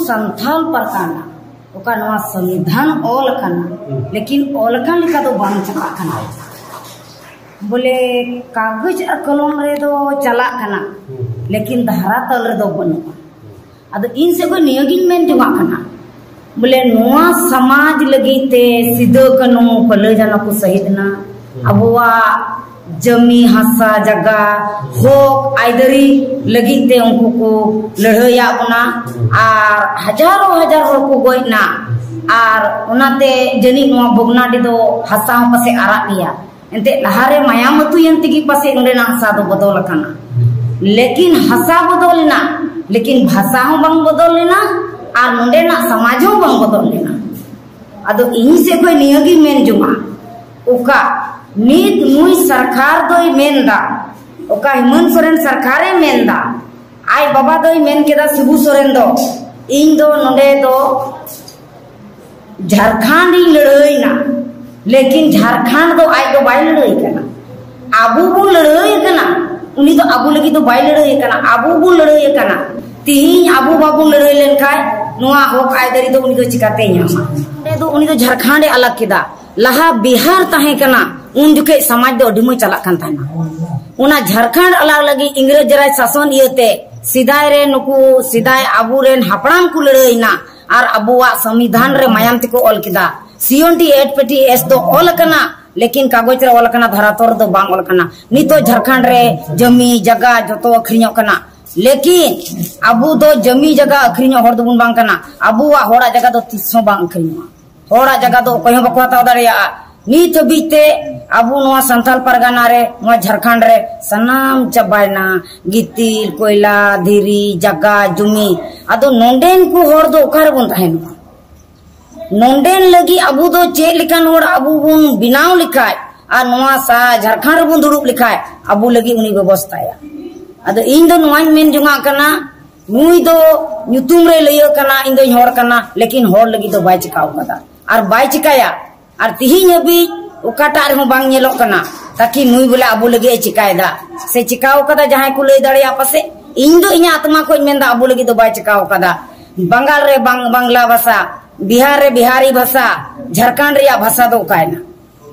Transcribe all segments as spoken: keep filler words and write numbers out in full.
ᱥᱟᱱᱛᱷᱟᱞ ᱯᱟᱨᱜᱟᱱᱟ, ᱚᱠᱟ ᱱᱚᱣᱟ ᱥᱚᱝᱵᱤᱫᱷᱟᱱ ᱚᱞ ᱟᱠᱟᱱᱟ, ᱞᱮᱠᱤᱱ ᱚᱞ ᱟᱠᱟᱱ ᱞᱮᱠᱟ ᱫᱚ ᱵᱟᱝ ᱪᱟᱞᱟᱜ ᱠᱟᱱᱟ᱾ ᱵᱚᱞᱮ, ᱠᱟᱜᱚᱡᱽ ᱟᱨ ᱠᱚᱞᱚᱢ ᱨᱮᱫᱚ ᱪᱟᱞᱟᱜ ᱠᱟᱱᱟ, ᱞᱮᱠᱤᱱ ᱫᱷᱟᱨᱟ ᱛᱚᱞ ᱨᱮᱫᱚ ᱵᱟᱹᱱᱩᱜᱼᱟ᱾ ᱟᱫᱚ ᱤᱧ ᱥᱮᱫ ᱠᱷᱚᱱ ᱱᱤᱭᱟᱹᱜᱤᱧ ᱢᱮᱱ ᱡᱚᱝᱟᱜ ᱠᱟᱱᱟ, ᱵᱚᱞᱮ, ᱱᱚᱣᱟ ᱥᱚᱢᱟᱡᱽ ᱞᱟᱹᱜᱤᱫ ᱛᱮ ᱥᱤᱫᱟᱹ ᱠᱟᱹᱱᱦᱩ ᱯᱷᱩᱞᱟᱹ ᱡᱷᱟᱱᱚ ᱠᱚ ᱥᱟᱹᱦᱤᱫ ᱮᱱᱟ᱾ ᱟᱵᱚᱣᱟᱜ ᱡᱚᱢᱤ ᱦᱟᱥᱟ ᱡᱟᱭᱜᱟ ᱦᱚᱠ ᱟᱹᱭᱫᱟᱹᱨᱤ ᱞᱟᱹᱜᱤᱫ ᱛᱮ ᱩᱱᱠᱩ ᱠᱚ ᱞᱟᱹᱲᱦᱟᱹᱭᱟᱜ ᱵᱚᱱᱟ᱾ ᱟᱨ ᱦᱟᱡᱟᱨᱚ ᱦᱟᱡᱟᱨ ᱦᱚᱲ ᱠᱚ ᱜᱚᱡ ᱮᱱᱟ᱾ ᱟᱨ ᱚᱱᱟᱛᱮ ᱡᱟᱹᱱᱤᱡ ᱱᱚᱣᱟ ᱵᱷᱚᱜᱽᱱᱟᱰᱤ ᱫᱚ ᱦᱟᱥᱟ ᱦᱚᱸ ᱯᱟᱥᱮ ᱟᱨᱟᱜ ᱜᱮᱭᱟ᱾ ᱮᱱᱛᱮᱫ, ᱞᱟᱦᱟᱨᱮ ᱢᱟᱭᱟᱢ ᱟᱹᱛᱩᱭᱮᱱ ᱛᱮᱜᱮ ᱯᱟᱥᱮᱡ ᱚᱸᱰᱮᱱᱟᱜ ᱦᱟᱥᱟ ᱫᱚ ᱵᱚᱫᱚᱞ ᱟᱠᱟᱱᱟ᱾ ᱞᱮᱠᱤᱱ ᱦᱟᱥᱟ ᱵᱚᱫᱚᱞ ᱮᱱᱟ, ᱞᱮᱠᱤᱱ ᱵᱷᱟᱥᱟ ᱦᱚᱸ ᱵᱟᱝ ᱵᱚᱫᱚᱞ ᱞᱮᱱᱟ, ᱟᱨ ᱱᱚᱸᱰᱮᱱᱟᱜ ᱥᱚᱢᱟᱡᱽ ᱦᱚᱸ ᱵᱟᱝ ᱵᱚᱫᱚᱞ ᱞᱮᱱᱟ᱾ ᱟᱫᱚ ᱤᱧ ᱥᱮᱫ ᱠᱷᱚᱱ ᱱᱤᱭᱟᱹᱜᱤᱧ ᱢᱮᱱ ᱡᱚᱝᱟ, ᱚᱠᱟ ᱱᱤᱛ ᱱᱩᱭ ᱥᱚᱨᱠᱟᱨ ᱫᱚᱭ ᱢᱮᱱᱫᱟ, ᱚᱠᱟ ᱦᱮᱢᱚᱱᱛ ᱥᱚᱨᱮᱱ ᱥᱚᱨᱠᱟᱨᱮ ᱢᱮᱱᱫᱟ, ᱟᱡ ᱵᱟᱵᱟ ᱫᱚᱭ ᱢᱮᱱ ᱠᱮᱫᱟ, ᱥᱤᱵᱩ ᱥᱚᱨᱮᱱ ᱫᱚ, "ᱤᱧ ᱫᱚ ᱱᱚᱸᱰᱮ ᱫᱚ ᱡᱷᱟᱲᱠᱷᱚᱸᱰ ᱤᱧ ᱞᱟᱹᱲᱦᱟᱹᱭ ᱮᱱᱟ", ᱞᱮᱠᱤᱱ ᱡᱷᱟᱲᱠᱷᱚᱸᱰ ᱫᱚ ᱟᱡ ᱫᱚ ᱵᱟᱭ ᱞᱟᱹᱲᱦᱟᱹᱭ ᱠᱟᱱᱟ᱾ ᱟᱵᱚ ᱵᱚᱱ ᱞᱟᱹᱲᱦᱟᱹᱭ ᱠᱟᱱᱟ, ᱩᱱᱤ ᱫᱚ ᱟᱵᱚ ᱞᱟᱹᱜᱤᱫ ᱫᱚ ᱵᱟᱭ ᱞᱟᱹᱲᱦᱟᱹᱭ ᱠᱟᱱᱟ, ᱟᱵᱚ ᱵᱚᱱ ᱞᱟᱹᱲᱦᱟᱹᱭ ᱠᱟᱱᱟ᱾ ᱛᱤᱦᱤᱧ ᱟᱵᱚ ᱵᱟᱵᱚᱱ ᱞᱟᱹᱲᱦᱟᱹᱭ ᱞᱮᱱᱠᱷᱟᱱ ᱱᱚᱣᱟ ᱦᱚᱠ ᱟᱹᱭᱫᱟᱹᱨᱤ ᱫᱚ ᱩᱱᱤ ᱫᱚ ᱪᱤᱠᱟᱛᱮᱭ ᱧᱟᱢᱟ? ᱚᱸᱰᱮ ᱫᱚ ᱩᱱᱤ ᱫᱚ ᱡᱷᱟᱲᱠᱷᱚᱸᱰ ᱮ ᱟᱞᱟᱜ ᱠᱮᱫᱟ, ᱞᱟᱦᱟ ᱵᱤᱦᱟᱨ ᱛᱟᱦᱮᱸ ᱠᱟᱱᱟ, ᱩᱱ ᱡᱚᱠᱷᱮᱡ ᱥᱚᱢᱟᱡᱽ ᱫᱚ ᱟᱹᱰᱤ ᱢᱚᱡᱽ ᱪᱟᱞᱟᱜ ᱠᱟᱱ ᱛᱟᱦᱮᱱᱟ᱾ ᱚᱱᱟ ᱡᱷᱟᱲᱠᱷᱚᱸᱰ ᱟᱞᱟᱜ ᱞᱟᱹᱜᱤᱫ ᱤᱝᱨᱮᱡᱽ ᱨᱟᱡᱽ ᱥᱟᱥᱚᱱ ᱤᱭᱟᱹᱛᱮ ᱥᱮᱫᱟᱭ ᱨᱮ ᱱᱩᱠᱩ ᱥᱮᱫᱟᱭ ᱟᱵᱚᱨᱮᱱ ᱦᱟᱯᱲᱟᱢ ᱠᱚ ᱞᱟᱹᱲᱦᱟᱹᱭ ᱮᱱᱟ ᱟᱨ ᱟᱵᱚᱣᱟᱜ ᱥᱚᱝᱵᱤᱫᱷᱟᱱ ᱨᱮ ᱢᱟᱭᱟᱢ ᱛᱮᱠᱚ ᱚᱞ ᱠᱮᱫᱟ᱾ ᱥᱤᱭᱚᱱ ᱴᱤ ᱮᱴ ᱯᱮᱴᱤ ᱮᱥ ᱫᱚ ᱚᱞ ᱟᱠᱟᱱᱟ, ᱞᱮᱠᱤᱱ ᱠᱟᱜᱚᱡᱽ ᱨᱮ ᱚᱞ ᱟᱠᱟᱱᱟ, ᱫᱷᱟᱨᱟ ᱛᱚᱞ ᱨᱮᱫᱚ ᱵᱟᱝ ᱚᱞ ᱟᱠᱟᱱᱟ᱾ ᱱᱤᱛᱚᱜ ᱡᱷᱟᱲᱠᱷᱚᱸᱰ ᱨᱮ ᱡᱚᱢᱤ ᱡᱟᱭᱜᱟ ᱡᱚᱛᱚ ᱟᱹᱠᱷᱨᱤᱧᱚᱜ ᱠᱟᱱᱟ, ᱞᱮᱠᱤᱱ ᱟᱵᱚ ᱫᱚ ᱡᱚᱢᱤ ᱡᱟᱭᱜᱟ ᱟᱹᱠᱷᱨᱤᱧᱚᱜ ᱦᱚᱲ ᱫᱚᱵᱚᱱ ᱵᱟᱝ ᱠᱟᱱᱟ᱾ ᱟᱵᱚᱣᱟᱜ ᱦᱚᱲᱟᱜ ᱡᱟᱭᱜᱟ ᱫᱚ ᱛᱤᱥ ᱦᱚᱸ ᱵᱟᱝ ᱟᱹᱠᱷᱨᱤᱧᱚᱜᱼᱟ᱾ ᱦᱚᱲᱟᱜ ᱡᱟᱭᱜᱟ ᱫᱚ ᱚᱠᱚᱭ ᱦᱚᱸ ᱵᱟᱠᱚ ᱦᱟᱛᱟᱣ ᱫᱟᱲᱮᱭᱟᱜᱼᱟ᱾ ᱱᱤᱛ ᱦᱟᱹᱵᱤᱡ ᱛᱮ ᱟᱵᱚ ᱱᱚᱣᱟ ᱥᱟᱱᱛᱟᱞ ᱯᱟᱨᱜᱟᱱᱟ ᱨᱮ, ᱱᱚᱣᱟ ᱡᱷᱟᱲᱠᱷᱚᱸᱰ ᱨᱮ ᱥᱟᱱᱟᱢ ᱪᱟᱵᱟᱭᱮᱱᱟ, ᱜᱤᱛᱤᱞ, ᱠᱚᱭᱞᱟ, ᱫᱷᱤᱨᱤ, ᱡᱟᱭᱜᱟ, ᱡᱚᱢᱤ᱾ ᱟᱫᱚ ᱱᱚᱰᱮᱱ ᱠᱚ ᱦᱚᱲ ᱫᱚ ᱚᱠᱟ ᱨᱮᱵᱚᱱ ᱛᱟᱦᱮᱱᱟ? ᱱᱚᱰᱮᱱ ᱞᱟᱹᱜᱤᱫ ᱟᱵᱚ ᱫᱚ ᱪᱮᱫ ᱞᱮᱠᱟᱱ ᱦᱚᱲ ᱟᱵᱚ ᱵᱚᱱ ᱵᱮᱱᱟᱣ ᱞᱮᱠᱷᱟᱡ ᱟᱨ ᱱᱚᱣᱟ ᱥᱟ-, ᱡᱷᱟᱲᱠᱷᱚᱸᱰ ᱨᱮᱵᱚᱱ ᱫᱩᱲᱩᱵ ᱞᱮᱠᱷᱟᱡ ᱟᱵᱚ ᱞᱟᱹᱜᱤᱫ ᱩᱱᱤ ᱵᱮᱵᱚᱥᱛᱷᱟᱭᱟ᱾ ᱟᱫᱚ ᱤᱧ ᱫᱚ ᱱᱚᱣᱟᱧ ᱢᱮᱱ ᱡᱚᱝᱟᱜ ᱠᱟᱱᱟ, ᱱᱩᱭ ᱫᱚ ᱧᱩᱛᱩᱢ ᱨᱮ ᱞᱟᱹᱭᱟᱹᱜ ᱠᱟᱱᱟ, "ᱤᱧ ᱫᱚᱧ ᱦᱚᱲ ᱠᱟᱱᱟ", ᱞᱮᱠᱤᱱ ᱦᱚᱲ ᱞᱟᱹᱜᱤᱫ ᱫᱚ ᱵᱟᱭ ᱪᱤᱠᱟᱣ ᱠᱟᱫᱟ ᱟᱨ ᱵᱟᱭ ᱪᱤᱠᱟᱭᱟ᱾ ᱟᱨ ᱛᱤᱦᱤᱧ ᱦᱟᱹᱵᱤᱡ ᱚᱠᱟᱴᱟᱜ ᱨᱮᱦᱚᱸ ᱵᱟᱝ ᱧᱮᱞᱚᱜ ᱠᱟᱱᱟ ᱛᱟᱠᱤ ᱱᱩᱭ ᱵᱚᱞᱮ ᱟᱵᱚ ᱞᱟᱹᱜᱤᱫ ᱮ ᱪᱤᱠᱟᱭᱮᱫᱟ ᱥᱮ ᱪᱤᱠᱟᱣ ᱠᱟᱫᱟ᱾ ᱡᱟᱦᱟᱸᱭ ᱠᱚ ᱞᱟᱹᱭ ᱫᱟᱲᱮᱭᱟᱜᱼᱟ ᱯᱟᱥᱮ, ᱤᱧ ᱫᱚ ᱤᱧᱟᱹᱜ ᱟᱛᱢᱟ ᱠᱷᱚᱱ ᱢᱮᱱᱫᱟ ᱟᱵᱚ ᱞᱟᱹᱜᱤᱫ ᱫᱚ ᱵᱟᱭ ᱪᱤᱠᱟᱣ ᱠᱟᱫᱟ᱾ ᱵᱟᱝᱜᱟᱞ ᱨᱮ ᱵᱟᱝ, ᱵᱟᱝᱞᱟ ᱵᱷᱟᱥᱟ, ᱵᱤᱦᱟᱨ ᱨᱮ ᱵᱤᱦᱟᱨᱤ ᱵᱷᱟᱥᱟ, ᱡᱷᱟᱲᱠᱷᱚᱸᱰ ᱨᱮᱭᱟᱜ ᱵᱷᱟᱥᱟ ᱫᱚ ᱚᱠᱟᱭᱮᱱᱟ?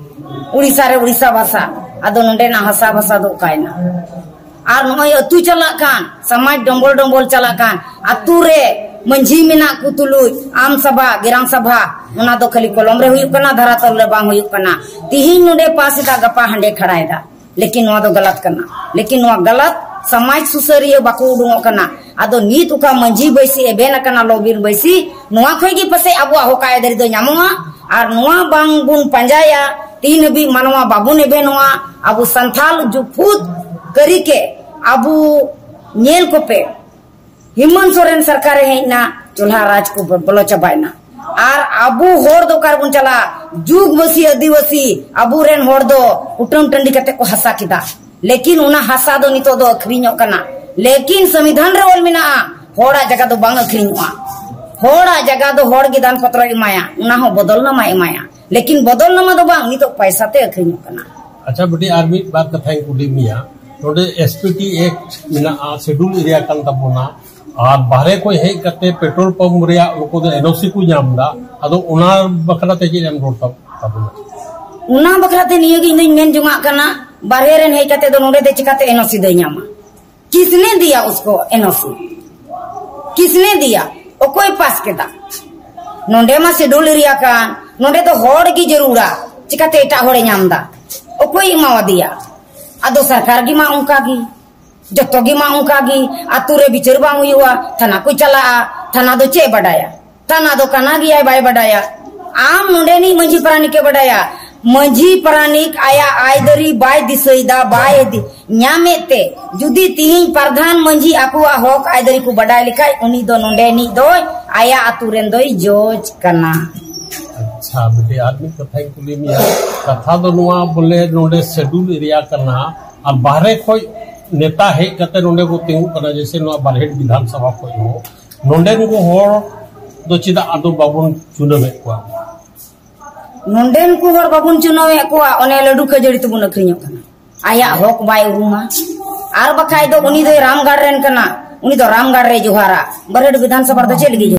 ᱩᱲᱤᱥᱥᱟ ᱨᱮ ᱩᱲᱤᱥᱥᱟ ᱵᱷᱟᱥᱟ, ᱟᱫᱚ ᱱᱚᱰᱮᱱᱟᱜ ᱦᱟᱥᱟ ᱵᱷᱟᱥᱟ ᱫᱚ ᱚᱠᱟᱭᱮᱱᱟ? ᱟᱨ ᱱᱚᱜᱼᱚᱭ ᱟᱹᱛᱩ ᱪᱟᱞᱟᱜ ᱠᱟᱱ, ᱥᱚᱢᱟᱡᱽ ᱰᱚᱢᱵᱚᱞ ᱰᱚᱢᱵᱚᱞ ᱪᱟᱞᱟᱜ ᱠᱟᱱ, ᱟᱹᱛᱩ ᱨᱮ ᱢᱟᱹᱡᱷᱤ ᱢᱮᱱᱟᱜ ᱠᱚ ᱛᱩᱞᱩᱡ ᱟᱢ ᱥᱟᱵᱷᱟ, ᱜᱮᱨᱟᱝ ᱥᱟᱵᱷᱟ, ᱚᱱᱟ ᱫᱚ ᱠᱷᱟᱹᱞᱤ ᱠᱚᱞᱚᱢ ᱨᱮ ᱦᱩᱭᱩᱜ ᱠᱟᱱᱟ, ᱫᱷᱟᱨᱟ ᱛᱚᱞ ᱨᱮ ᱵᱟᱝ ᱦᱩᱭᱩᱜ ᱠᱟᱱᱟ᱾ ᱛᱤᱦᱤᱧ ᱱᱚᱰᱮ ᱯᱟᱥ ᱮᱫᱟ, ᱜᱟᱯᱟ ᱦᱟᱸᱰᱮ ᱠᱷᱟᱲᱟᱭᱮᱫᱟ᱾ ᱞᱮᱠᱤᱱ ᱱᱚᱣᱟ ᱫᱚ ᱜᱟᱞᱟᱛ ᱠᱟᱱᱟ᱾ ᱞᱮᱠᱤᱱ ᱱᱚᱣᱟ ᱜᱟᱞᱟᱛ ᱥᱚᱢᱟᱡᱽ ᱥᱩᱥᱟᱹᱨᱤᱭᱟᱹ ᱵᱟᱠᱚ ᱩᱰᱩᱝᱚᱜ ᱠᱟᱱᱟ᱾ ᱟᱫᱚ ᱱᱤᱛ ᱚᱠᱟ ᱢᱟᱹᱡᱷᱤ ᱵᱟᱹᱭᱥᱤ ᱮᱵᱷᱮᱱ ᱟᱠᱟᱱᱟ, ᱞᱚᱵᱤᱨ ᱵᱟᱹᱭᱥᱤ, ᱱᱚᱣᱟ ᱠᱷᱚᱡ ᱜᱮ ᱯᱟᱥᱮᱡ ᱟᱵᱚᱣᱟᱜ ᱦᱚᱠ ᱟᱹᱭᱫᱟᱹᱨᱤ ᱫᱚ ᱧᱟᱢᱚᱜᱼᱟ᱾ ᱟᱨ ᱱᱚᱣᱟ ᱵᱟᱝ ᱵᱚᱱ ᱯᱟᱸᱡᱟᱭᱟ, ᱛᱤᱱ ᱦᱟᱹᱵᱤᱡ ᱢᱟᱱᱣᱟ ᱵᱟᱵᱚᱱ ᱮᱵᱷᱮᱱᱚᱜᱼᱟ, ᱟᱵᱚ ᱥᱟᱱᱛᱷᱟᱞ ᱡᱩᱯᱷᱩᱫ ᱠᱟᱹᱨᱤ ᱠᱮ ᱟᱵᱚ ᱧᱮᱞ ᱠᱚᱯᱮ, ᱦᱮᱢᱚᱱᱛ ᱥᱚᱨᱮᱱ ᱥᱚᱨᱠᱟᱨᱮ ᱦᱮᱡ ᱮᱱᱟ, ᱪᱚᱞᱦᱟ ᱨᱟᱡᱽ ᱠᱚ ᱵᱚᱞᱚ ᱪᱟᱵᱟᱭᱮᱱᱟ᱾ ᱟᱨ ᱟᱵᱚ ᱦᱚᱲ ᱫᱚ ᱚᱠᱟ ᱨᱮᱵᱚᱱ ᱪᱟᱞᱟᱜᱼᱟ? ᱡᱩᱜᱽ ᱵᱟᱹᱥᱤ ᱟᱹᱫᱤᱵᱟᱹᱥᱤ ᱟᱵᱚᱨᱮᱱ ᱦᱚᱲ ᱫᱚ ᱠᱩᱴᱟᱹᱢ ᱴᱟᱺᱰᱤ ᱠᱟᱛᱮ ᱠᱚ ᱦᱟᱥᱟ ᱠᱮᱫᱟ᱾ ᱞᱮᱠᱤᱱ ᱚᱱᱟ ᱦᱟᱥᱟ ᱫᱚ ᱱᱤᱛᱚᱜ ᱫᱚ ᱟᱹᱠᱷᱨᱤᱧᱚᱜ ᱠᱟᱱᱟ᱾ ᱞᱮᱠᱤᱱ ᱥᱚᱝᱵᱤᱫᱷᱟᱱ ᱨᱮ ᱚᱞ ᱢᱮᱱᱟᱜᱼᱟ, ᱦᱚᱲᱟᱜ ᱡᱟᱭᱜᱟ ᱫᱚ ᱵᱟᱝ ᱟᱹᱠᱷᱨᱤᱧᱚᱜᱼᱟ᱾ ᱦᱚᱲᱟᱜ ᱡᱟᱭᱜᱟ ᱫᱚ ᱦᱚᱲ ᱜᱮ ᱫᱟᱱ ᱯᱚᱛᱨᱚᱭ ᱮᱢᱟᱭᱟ, ᱚᱱᱟ ᱦᱚᱸ ᱵᱚᱫᱚᱞ ᱱᱟᱢᱟᱭ ᱮᱢᱟᱭᱟ᱾ ᱞᱮᱠᱤᱱ ᱵᱚᱫᱚᱞ ᱱᱟᱢᱟ ᱫᱚ ᱵᱟᱝ, ᱱᱤᱛᱚᱜ ᱯᱚᱭᱥᱟ ᱛᱮ ᱟᱹᱠᱷᱨᱤᱧᱚᱜ ᱠᱟᱱᱟ᱾ ᱟᱪᱪᱷᱟ ᱵᱤᱴᱤ, ᱟᱨ ᱢᱤᱫ ᱵᱟᱨ ᱠᱟᱛᱷᱟᱧ ᱠᱩᱞᱤ ᱢᱮᱭᱟ, ᱱᱚᱰᱮ ᱮᱥ ᱯᱤ ᱴᱤ ᱮᱠᱴ ᱢᱮᱱᱟᱜᱼᱟ, ᱥᱤᱰᱩᱞ ᱮᱨᱤᱭᱟ ᱠᱟᱱ ᱛᱟᱵᱚᱱᱟ, ᱟᱨ ᱵᱟᱦᱨᱮ ᱠᱷᱚᱱ ᱦᱮᱡ ᱠᱟᱛᱮ ᱯᱮᱴᱨᱳᱞ ᱯᱟᱢᱯ ᱨᱮᱭᱟᱜ ᱱᱩᱠᱩ ᱫᱚ ᱮᱱ ᱳ ᱥᱤ ᱠᱚ ᱧᱟᱢ ᱮᱫᱟ᱾ ᱟᱫᱚ ᱚᱱᱟ ᱵᱟᱠᱷᱨᱟ ᱛᱮ ᱪᱮᱫ ᱮᱢ ᱨᱚᱲ ᱛᱟᱵ-, ᱛᱟᱵᱚᱱᱟ? ᱚᱱᱟ ᱵᱟᱠᱷᱨᱟ ᱛᱮ ᱱᱤᱭᱟᱹ ᱜᱮ ᱤᱧ ᱫᱚᱧ ᱢᱮᱱ ᱡᱚᱝᱟᱜ ᱠᱟᱱᱟ, ᱵᱟᱦᱨᱮ ᱨᱮᱱ ᱦᱮᱡ ᱠᱟᱛᱮ ᱫᱚ ᱱᱚᱰᱮ ᱫᱚ ᱪᱤᱠᱟᱛᱮ ᱮᱱ ᱳ ᱥᱤ ᱫᱚᱭ ᱧᱟᱢᱟ? किसने दिया उसको एन ओ सी? किसने दिया? ᱚᱠᱚᱭ ᱯᱟᱥ ᱠᱮᱫᱟ? ᱱᱚᱰᱮ ᱢᱟ ᱥᱤᱰᱩᱞ ᱮᱨᱤᱭᱟ ᱠᱟᱱ, ᱱᱚᱰᱮ ᱫᱚ ᱦᱚᱲ ᱜᱮ ᱡᱟᱹᱨᱩᱲᱟ, ᱪᱤᱠᱟᱛᱮ ᱮᱴᱟᱜ ᱦᱚᱲᱮ ᱧᱟᱢ ᱮᱫᱟ? ᱚᱠᱚᱭ ᱮᱢᱟᱣᱟᱫᱮᱭᱟ? ᱟᱫᱚ ᱥᱚᱨᱠᱟᱨ ᱜᱮ ᱢᱟ ᱚᱱᱠᱟ ᱜᱮ, ᱡᱚᱛᱚ ᱜᱮ ᱢᱟ ᱚᱱᱠᱟ ᱜᱮ᱾ ᱟᱛᱳ ᱨᱮ ᱵᱤᱪᱟᱹᱨ ᱵᱟᱝ ᱦᱩᱭᱩᱜᱼᱟ, ᱛᱷᱟᱱᱟ ᱠᱚ ᱪᱟᱞᱟᱜᱼᱟ, ᱛᱷᱟᱱᱟ ᱫᱚ ᱪᱮᱫ ᱵᱟᱰᱟᱭᱟ? ᱛᱷᱟᱱᱟ ᱫᱚ ᱠᱟᱱᱟ ᱜᱮᱭᱟᱭ, ᱵᱟᱭ ᱵᱟᱰᱟᱭᱟ᱾ ᱟᱢ ᱱᱚᱰᱮᱱᱤᱡ ᱢᱟᱹᱡᱷᱤ ᱯᱟᱨᱟᱱᱤᱠ ᱮ ᱵᱟᱰᱟᱭᱟ, ᱢᱟᱹᱡᱷᱤ ᱯᱟᱨᱟᱱᱤᱠ ᱟᱭᱟᱜ ᱟᱭᱫᱟᱹᱨᱤ ᱵᱟᱭ ᱫᱤᱥᱟᱹᱭᱮᱫᱟ, ᱵᱟᱭ ᱫᱤ-, ᱧᱟᱢᱮᱫ ᱛᱮ, ᱡᱩᱫᱤ ᱛᱤᱦᱤᱧ ᱯᱨᱟᱫᱷᱟᱱ ᱢᱟᱹᱡᱷᱤ ᱟᱠᱚᱣᱟᱜ ᱦᱚᱠ ᱟᱭᱫᱟᱹᱨᱤ ᱠᱚ ᱵᱟᱰᱟᱭ ᱞᱮᱠᱷᱟᱡ, ᱩᱱᱤ ᱫᱚ ᱱᱚᱰᱮᱱᱤᱡ ᱫᱚᱭ, ᱟᱭᱟᱜ ᱟᱛᱳ ᱨᱮᱱ ᱫᱚᱭ ᱡᱚᱡᱽ ᱠᱟᱱᱟ᱾ ᱟᱪᱪᱷᱟ ᱵᱤᱴᱤ, ᱟᱨ ᱢᱤᱫ ᱠᱟᱛᱷᱟᱧ ᱠᱩᱞᱤ ᱢᱮᱭᱟ᱾ ᱠᱟᱛᱷᱟ ᱫᱚ ᱱᱚᱣᱟ ᱵᱚᱞᱮ, ᱱᱚᱰᱮ ᱥᱮᱰᱩᱞ ᱮᱨᱤᱭᱟ ᱠᱟᱱᱟ, ᱟᱨ ᱵᱟᱦᱨᱮ ᱠᱷᱚᱡ ᱱᱮᱛᱟ ᱦᱮᱡ ᱠᱟᱛᱮ ᱱᱚᱰᱮ ᱠᱚ ᱛᱤᱸᱜᱩᱜ ᱠᱟᱱᱟ, ᱡᱮᱭᱥᱮ ᱱᱚᱣᱟ ᱵᱟᱨᱦᱮᱴ ᱵᱤᱫᱷᱟᱱ ᱥᱚᱵᱷᱟ ᱠᱷᱚᱡ ᱦᱚᱸ᱾ ᱱᱚᱰᱮᱱ ᱠᱚ ᱦᱚᱲ ᱫᱚ ᱪᱮᱫᱟᱜ ᱟᱫᱚ ᱵᱟᱵᱚᱱ ᱪᱩᱱᱟᱹᱣᱮᱫ ᱠᱚᱣᱟ? ᱱᱚᱰᱮᱱ ᱠᱚ ᱦᱚᱲ ᱵᱟᱵᱚᱱ ᱪᱩᱱᱟᱹᱣᱮᱫ ᱠᱚᱣᱟ, ᱚᱱᱮ ᱞᱟᱹᱰᱩ ᱠᱷᱟᱹᱡᱟᱹᱲᱤ ᱛᱮᱵᱚᱱ ᱟᱹᱠᱷᱨᱤᱧᱚᱜ ᱠᱟᱱᱟ᱾ ᱟᱭᱟᱜ ᱦᱚᱠ ᱵᱟᱭ ᱩᱨᱩᱢᱟ᱾ ᱟᱨ ᱵᱟᱠᱷᱟᱡ ᱫᱚ ᱩᱱᱤ ᱫᱚᱭ ᱨᱟᱢᱜᱟᱲ ᱨᱮᱱ ᱠᱟᱱᱟ, ᱩᱱᱤ ᱫᱚ ᱨᱟᱢᱜᱟᱲ ᱨᱮᱭ ᱡᱚᱦᱟᱨᱟ, ᱵᱟᱹᱨᱦᱟᱹᱲ ᱵᱤᱫᱷᱟᱱ ᱥᱚᱵᱷᱟ ᱨᱮᱫᱚ ᱪᱮᱫ ᱞᱟᱹᱜᱤᱫ